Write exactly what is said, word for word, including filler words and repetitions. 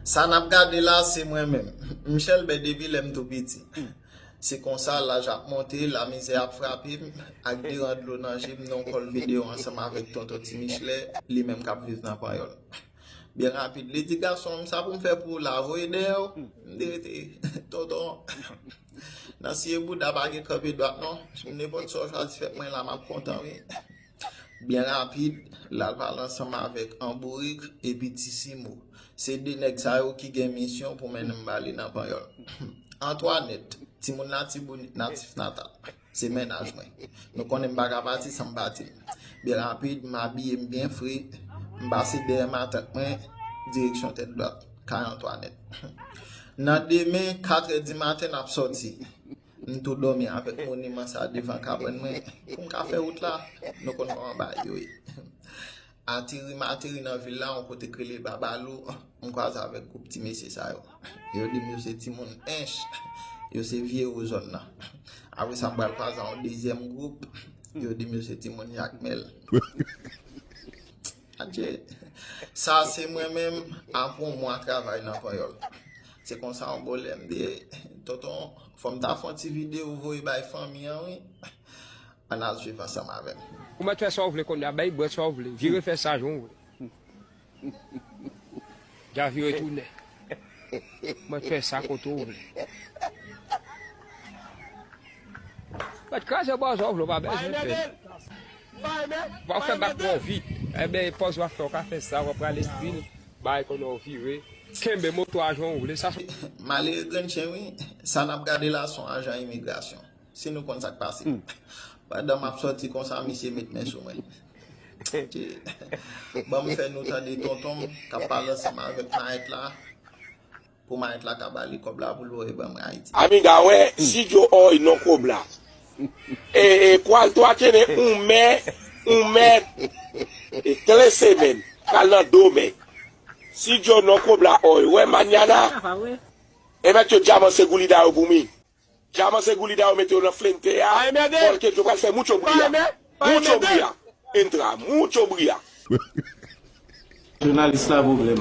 Sa n ap gade la, se mwen menm. M chèlbè depi lè m tou piti. Se konsa, laj ap monte, lamizè ap frape m, ak de ran dlo nan je m, nan yon kòl videyo ansanm avèk tonton Ti Michelè, li menm k ap viv nan Panyòl. Byen rapid, li di, "Gason m, sa pou m fè pou ou la, voye dèyè w." M di, "Rete, tonton." Nan siye bouda pa gen kanpe dwat non. Nenpòt sa w chwazi fè mwen la, m ap kontan wi. Byen rapid, l al pale ansanm avèk Anbourik epi Ti Simo. Se de nèg sa yo ki gen misyon pou mennen m ba li nan Panyòl. Antwanèt, timoun Latibonit natif natal. Se mennaj mwen. Nou konnen m pa ka pati san m pati m. Byen rapid, m abiye m byen fre, m pase dèyè matant mwen, direksyon tèt dwat, kay Antwanèt. Nan demen, katrè di maten, n ap sòti. M tou dòmi avèk moniman sa devan kabann mwen. Pou m ka fè wout la, nou konn kòman bagay yo ye. Ateri, m ateri nan vil la, yon kote k rele Babalou, m kwaze avèk gwoup ti mesye sa yo. Yo di m yo se timoun Ench, yo se vye wo zòn nan. Apre sa, m pral kwaze yon dezyèm gwoup, yo di m yo se timoun Jakmèl. Adje, sa se mwen menm, apre yon mwa travay nan Panyòl. Se konsa, yon bon lè, m di, "Tonton, fò m ta fè yon ti videyo voye bay fanmi an, wi." Ann al swiv ansanm avè m. Ou mèt fè sa w vle kounye a, bay brèt sa w vle, vire fè sa jan w vle. Ja vire tounen. Ou mèt fè sa kote w vle. Mèt kraze bò sa w vle, w pa bezwen pè. W ap fè bak twò vit. Enben, pòz w ap fè, w ka fè sa, w ap prale stil, bay konnen w vire. Kenbe moto a jan w vle, sa. Malere grenn chen, wi. Sa n ap gade la, se yon ajan imigrasyon. Si nou konn sa k pase. Pandan m ap sòti konsa, misye met men sou mwen. Ban m fè nou tande tonton m k ap pale ansanm avèk mayèt la, pou mayèt la ka ba li kòb la pou l voye ban mwen Ayiti. Amiga, wè, si Djo oy non kòb la. E, e, kwal twa tene, un mè, un mè, e, tele semèn, pral nan do mè. Si Djo non kòb la oy, wè, manyana. E mèt yo dyaman se goulida yo pou mi. Dyaman se goulida yo mete yo nan flente a. Ay, mède. Pòl ke yo pral fè mucho bria. Mucho bria. Entra, mucho bria. Jounalis la pwoblèm.